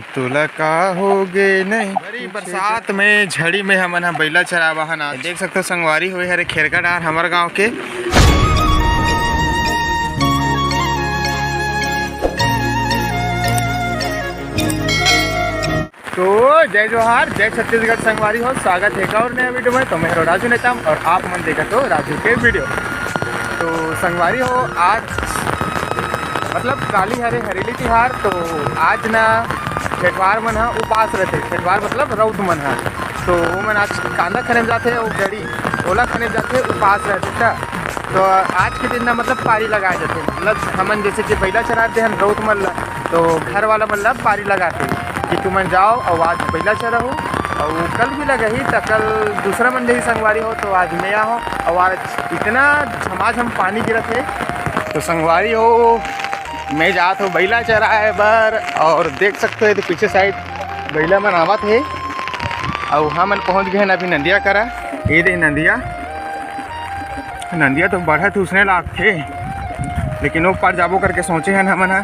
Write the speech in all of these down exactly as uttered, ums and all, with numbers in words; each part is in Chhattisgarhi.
तोला का हो गे नहीं। बड़ी बरसात में, झड़ी में हमन ह बइला चराय बर आन। देख सकथो संगवारी हो, ए हरे खेरका डार हमर गांव के। तो जय जोहार, जय छत्तीसगढ़ संगवारी हो, स्वागत हे एक और नया वीडियो में। तो मैं हरो राजू नेताम और आप मन देखत हो राजू के वीडियो। तो संगवारी हो, आज मतलब काली हरे हरेली तिहार, तो आज ना ठेठवार मन ह उपास रहते। ठेठवार मतलब रउत मन ह, तो वो मन आज कांदा खने में जाते, वो गड़ी ओला खने में जाते, उपास रहते। त तो आज के दिन ना मतलब पारी लगाए जाते, मतलब हमन जैसे कि बइला चराते हन रउत मन ला, तो घर वाला मन ला पारी लगाते कि तुमन जाओ और आज बइला चराहू, और कल भी लगही, त कल दूसरा मन जही संगवारी हो, तो आज मैं आहो। और आज इतना झमाझम पानी गिरत हे, तो संगवारी हो, मैं जात हो बइला चराए बर। और देख सकते हो, ये पीछे साइड बइला मन आवत हे, और हमन पहुंच गए हन अभी नंदिया करा। ये दे नंदिया, नंदिया तो बढ़त उसने लागथे, लेकिन ओ पार जाबो करके सोचे हन हमन ह।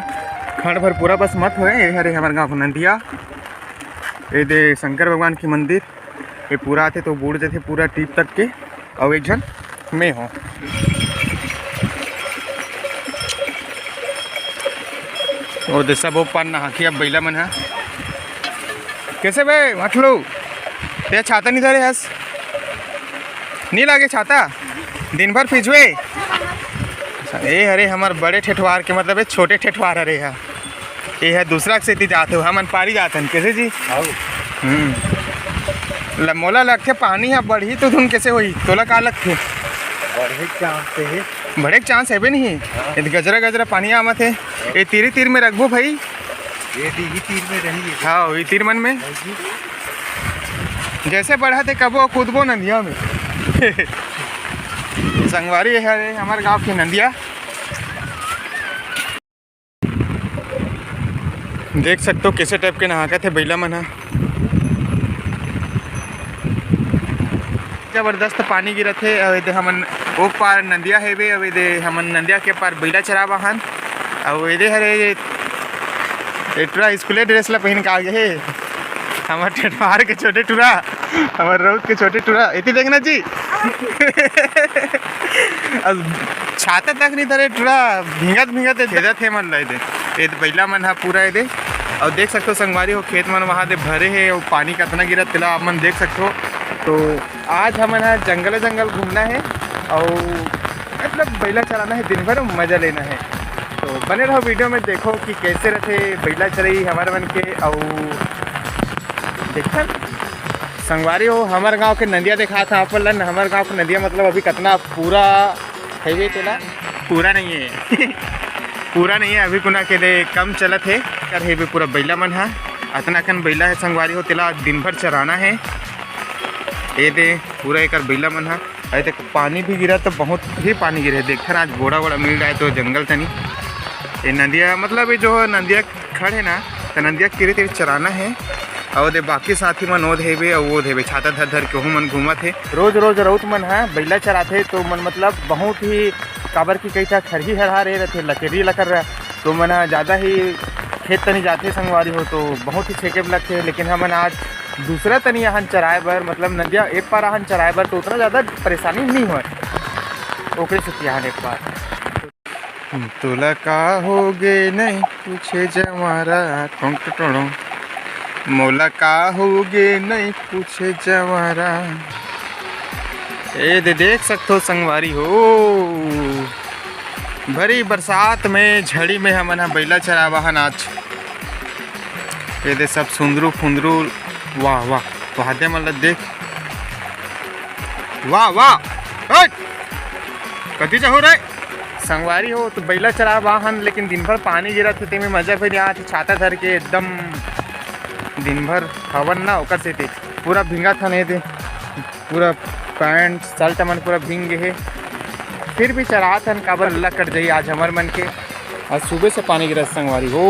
खड़ भर पूरा बस मत होए, ये हरे हमर गांव के नंदिया। ये दे शंकर भगवान की मंदिर, ये पूरा आथे तो बूड़ जाथे पूरा टीप तक के। अउ एक झन मैं हो। ओ दे सब ओ पार नहाके अब बइला मन ह। कैसे बे मठलू, ते छाता नहीं धरे हस? नहीं लागे छाता? दिन भर फिजुए। ए हरे हमर बड़े ठेठवार के, मतलब ए छोटे ठेठवार हरे ह। ए ह दूसरा के सेती जात हो, हमन पारी जात हन। कैसे जी? आओ। हम्म। ल-, मोला लगथे पानी ह बढ़ही तो धुन कैसे होही? तोला का लगथे? बढ़े के चांस हे। बढ़े के चांस हेबे नहीं? हाँ। ये गजरा गजरा पानी आमत हे। ये तीरी तीर में रखबो भाई। ये दी-, ये तीर में रही है। हाँ, ये तीर मन में। हाँ जी। जैसे बढ़त हे कबो कूदबो नंदिया में। संगवारी हरे हमर गांव के नंदिया। देख सकते हो कैसे टाइप के नहाकत हे बइला मन ह। जबरदस्त पानी गिरत हे। अउ एदे हमन ओ पार नंदिया हेबे, अउ एदे हमन नंदिया के पार बइला चराय बर आन। अउ एदे हरे ए टुरा स्कूले ड्रेस ला पहिन के आ गे हे। हमर ठेठवार के छोटे टुरा, हमर रउत के छोटे टुरा। एती देखना जी। अब छाता तक नहीं धरे टुरा, भींगत भींगत ए भेजत हे मन ला एदे। ए बइला मन ह पूरा एदे। अउ देख सकथो संगवारी हो, खेत मन वहाँ दे भरे हे, अउ पानी कतना गिरत तेला आप मन देख सकथो। तो आज हमन ह जंगल जंगल घूमना हे, अउ मतलब बइला चराना हे, दिन भर मजा लेना हे। तो बने रहो वीडियो में, देखो कि कैसे रथे बइला चरई हमर मन के। अउ देखथन संगवारी हो, हमर गांव के नंदिया देखात हे आप मन ला। हमर गांव के नंदिया मतलब अभी कतना पूरा हेबे तेला, पूरा नहीं है। पूरा नहीं है, अभी कुना के दे कम चलत हे। कर हेबे पूरा बइला मन ह, अतना कन बइला हे संगवारी हो, तेला दिन भर चराना हे। ए दे पूरा एकर बइला मन ह। अरे देख, पानी भी गिरा तो बहुत ही पानी गिरे। देखथन आज बोड़ा वोड़ा मिल जाए तो जंगल तनी। ये नंदिया, मतलब ये जो नंदिया खड़ हे ना, तो नंदिया तीरे तीरे चराना हे। अउ दे बाकी साथी मन ओद हेबे, अउ ओद हेबे, छाता धर धर के ओहू मन घूमत हे। रोज रोज रउत मन ह बइला चराथे तो मन मतलब बहुत ही, काबर की कहिथा, खरही हरहा रे रथे, लकेरी लकर रह, तो मन ह ज्यादा ही खेत तनी जाथे संगवारी हो, तो बहुत ही छेके लगथे। लेकिन हमन आज दूसरा तनी आहन चराय बर, मतलब नंदिया एक पार आहन चराय बर, तो उतना ज्यादा परेशानी नहीं होय, ओकरे सेती आहन एक पार। तोला का हो गे नहीं पूछे जवारा, टोंक टोड़ों। मोला का हो गे नहीं पूछे जवारा। ए दे देख सकथो संगवारी हो, भरी बरसात में, झड़ी में हमन ह बइला चराय बर आहन आज। ए दे सब सुंदरू फुंदरू, वाह वाह, वहादे मन ल देख, वाह वाह। हट! कति जहू रे? संगवारी हो, तो बइला चराय बर आहन, लेकिन दिन भर पानी गिरत हे, तेमे मजा भी नहीं आत हे। छाता धर के एकदम दिन भर हवन ना, ओकर सेती पूरा भींगत हन। ए दे पूरा पैंट शर्ट मन पूरा भींग गे हे, फिर भी चरात हन, काबर लकड़ जाई आज हमर मन के। आज सुबह से पानी गिरत संगवारी हो,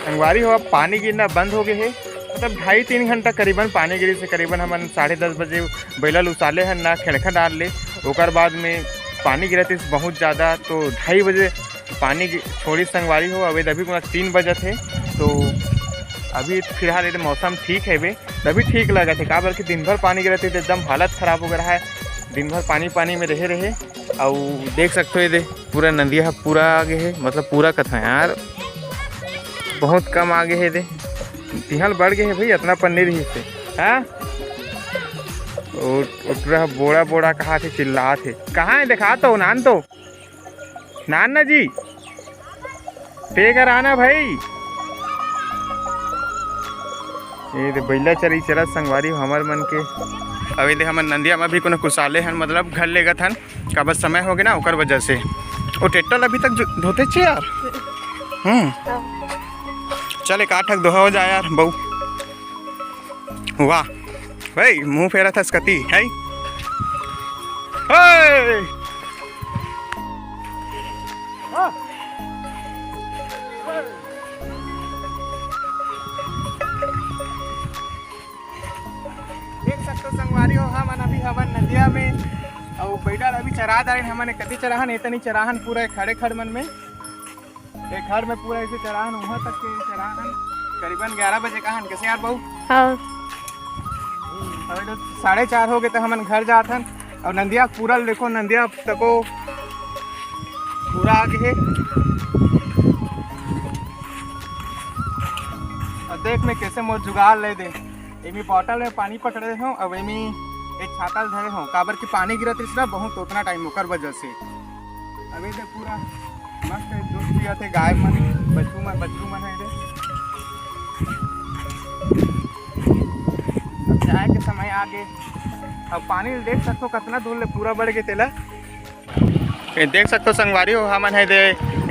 संगवारी हो, अब पानी गिरना बंद हो गे हे। मतलब ढाई तीन घंटा करीबन पानी गिरिस हे। करीबन हमन साढ़े दस बजे बइला ल उसाले हन ना खेड़खा डार ले, ओकर बाद में पानी गिरत रहिस बहुत ज़्यादा, तो ढाई बजे पानी गि-, छोड़िस संगवारी हो। अबे अभी कुना तीन बजत हे, तो अभी फिलहाल ये मौसम ठीक हे बे, अभी ठीक लगत हे, काबर कि दिन भर पानी गिरत हे, तो एकदम हालत खराब हो गया है। दिन भर पानी पानी में रहे रहे। अउ देख सकते हो, ये दे पूरा नंदिया ह पूरा आगे है, मतलब पूरा कथा यार, बहुत कम आगे है। दे तिहल बढ़ गए है भाई, इतना पन्नी रही से। हाँ, उठ रहा बोड़ा बोड़ा कहा थे, चिल्लात है। कहाँ है, दिखा तो, नान तो, नान ना जी, ते कर आना भाई। ये दे बैला चरी चरत संगवारी हो हमर मन के। अभी दे हमर नंदिया में भी कोनो कुसाले हन, मतलब घर लेगत हन, काबर समय हो गया ना, ओकर वजह से। वो ट्रैक्टर अभी तक जो-, धोते छे यार। हम्म। चल, एक आठ ठक दोहा हो जाए यार, बहू। वाह भाई, मुंह फेरा था सकती है। हे! देख सकते हो संगवारी हो, हमन अभी हवन नदिया में, अउ बैठा अभी चरा दारिन हमन, कति चराहन, एतनी चराहन पूरा खड़े खड़ मन में। एक घर में पूरा ऐसे चराहन, वहाँ तक के चराहन। करीबन ग्यारह बजे का हन, कैसे यार बहू? हाँ। अभी तो साढ़े चार हो गए, तो हमन घर जात हन। और नंदिया पूरा देखो, नंदिया तको पूरा आगे है। और देख मैं कैसे मोर जुगाड़ ले दे, एमी बॉटल में पानी पकड़े हो, अब एमी एक छाता धरे हो, काबर की पानी गिरत रहिस ना बहुत, उतना टाइम ओकर वजह से। अभी तो पूरा मस्त दूध पियत हे गाय मन, बछरू मन, बछरू मन है रे। अब जाए के समय आ गे। अब पानी देख सकथो, कितना दूर ले पूरा बढ़ गे तेला। ये देख सकथो संगवारी हो, हमन है दे,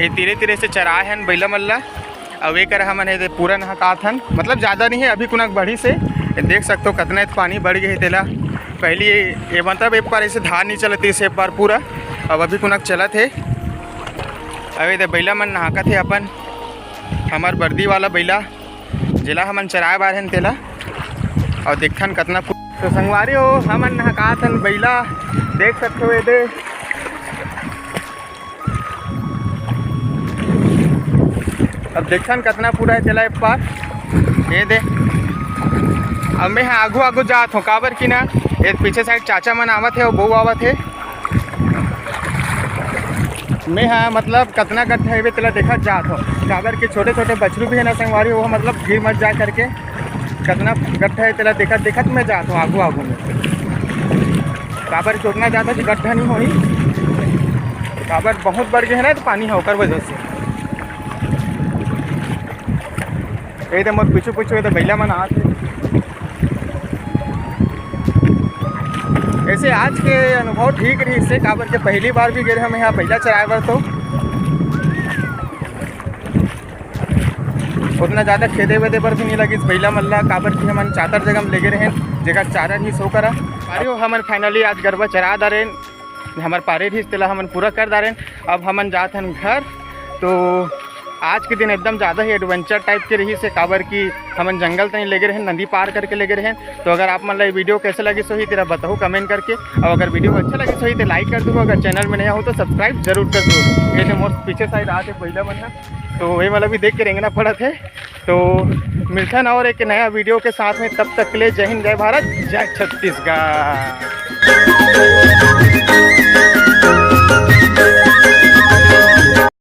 ये तीरे तीरे से चराए हन बैला मन ला। अउ एकर हमन हे दे पूरा नहकात हन, मतलब ज़्यादा नहीं है, अभी कुनक बढ़ी से। ये देख सकथो कतना पानी बढ़ गए हे तेला। पहली ये, ये मतलब एक बार ऐसे धार नहीं चलत इसे बार पूरा, अब अभी कुनक चलत हे। अबे दे बैला मन नहाकत हे अपन, हमर बर्दी वाला बैला, जेला हमन चराए बार हन तेला। और देखथन कतना पु-, तो संगवारी हो, हमन नहाकात हन बैला, देख सकथो ये दे। अब देखथन कतना पूरा हे तेला एक बार। ये दे, अब मैं हा आगू आगू जात हूँ, काबर की ना ये पीछे साइड चाचा मन आवत हे और बहू आवत हे। मैं हा मतलब कतना गड्ढा हे तेला देखत जात हूँ, काबर की छोटे छोटे बछरू भी है ना संगवारी, वो मतलब गिर मत जाए करके। कतना गड्ढा हे तेला देखत देखत मैं जात हूँ आगू आगू में, काबर की उतना ज़्यादा भी गड्ढा नहीं होही, काबर बहुत बढ़ गए है ना तो पानी है ओकर वजह से। ये दे मोर पीछू पीछू ये दे बैला मन आत हे। ऐसे आज के अनुभव ठीक रहिस हे, काबर के पहली बार भी गे रहे हम यहाँ बैला चराए बर, तो उतना ज़्यादा खेदे वेदे बर भी नहीं लगिस बैला मन ला, काबर कि हमन चातर जगह में लेगे रहेन, जेकर चारा रहिस ओकरा। अरे हो, हमन finally आज गरवा चरा डारेन, हमर पारे रहिस तेला हमन पूरा कर डारेन। अब हमन जात हन घर। तो आज के दिन एकदम ज़्यादा ही adventure type के रहिस हे, काबर कि हमन जंगल तनी लेगे रहेन, नदी पार करके लेगे रहेन। तो अगर आप मन ला ये video कैसे लगिस होही तेला बताहू comment करके, और अगर video अच्छा लगिस होही तो like कर दो, अगर channel में नया हो तो subscribe जरूर कर दो। ये दे मोर पीछे side आत हे बैला मन ह, तो ये वाला भी देख के रेंगना पड़त हे। तो मिलथन और एक नया video के साथ में, तब तक के लिए जय हिंद, जय भारत, जय छत्तीसगढ़।